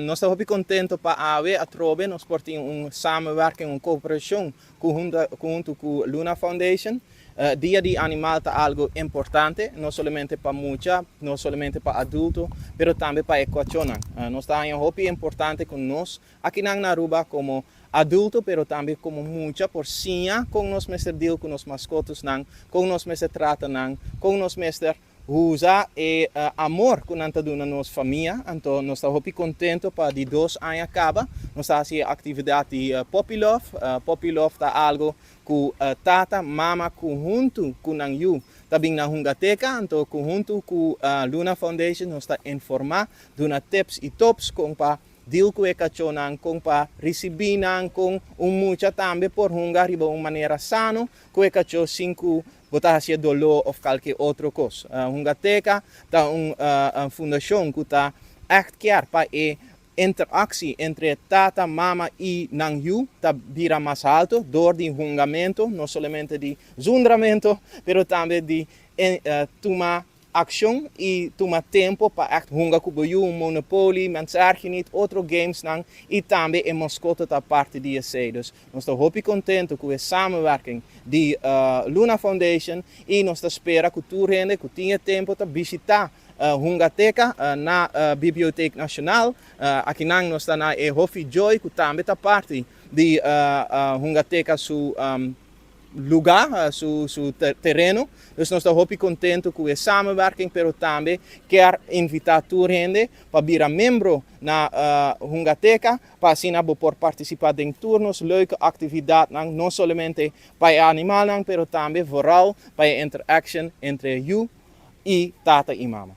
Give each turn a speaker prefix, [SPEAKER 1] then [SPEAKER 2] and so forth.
[SPEAKER 1] Nos ta hopi contento pa awe atrobe nos por tin un samenwerking, un cooperacion hunto cu Luna Foundation. Dia di Animal ta algo importante, no solamente pa mucha, no solamente pa adulto, pero tambe pa e cachonan. Nos ta hopi importante cu nos aki na Aruba como adulto, pero tambe como mucha, por siña con nos mester deal cu nos mascotanan, con nos mester trata nan, con nos mester usa e amor cu nan ta duna nos famia. Anto nos ta hopi contento pa di 2 aña caba nos ta haci actividad di Puppy Love. Puppy Love ta algo cu tata, mama cu hunto cu nan yiu ta bin na Hungateca. Anto cu hunto cu Luna Foundation nos ta informa, duna tips y tops con pa deal cu e cachonan, con pa ricibi nan, con un mucha tambe por hunga riba un manera sano cu e cacho sin cu bo ta haci dolor of cualkier otro cos. Hungateca ta un fundacion cu ta echt kier pa e interactie entre tata, mama y nan yiu ta bira mas halto door di hungamento, no solamente di zundramento, pero tambe di tuma accion y tuma tempo pa echt hunga cu un Monopoly, Mens Erg Je Niet, otro games nan y tambe e mascota ta parti di esey. Dus nos ta hopi contento cu e samenwerking di Luna Foundation y nos ta spera cu tur hende cu tin tempo ta bishita Hungateca na Biblioteca Nacional. Aki nan nos ta na e Hofi Joy, cu tambe ta parti di Hungateca su lugar, su tereno. Dus nos ta hopi contento cu e samenwerking, pero tambe kier invita tur hende pa bira miembro na Hungateca, pa asina bo por participa den tur nos leuke actividad, no solamente pa e animal, pero tambe vooral pa e interaction entre yiu y tata y mama.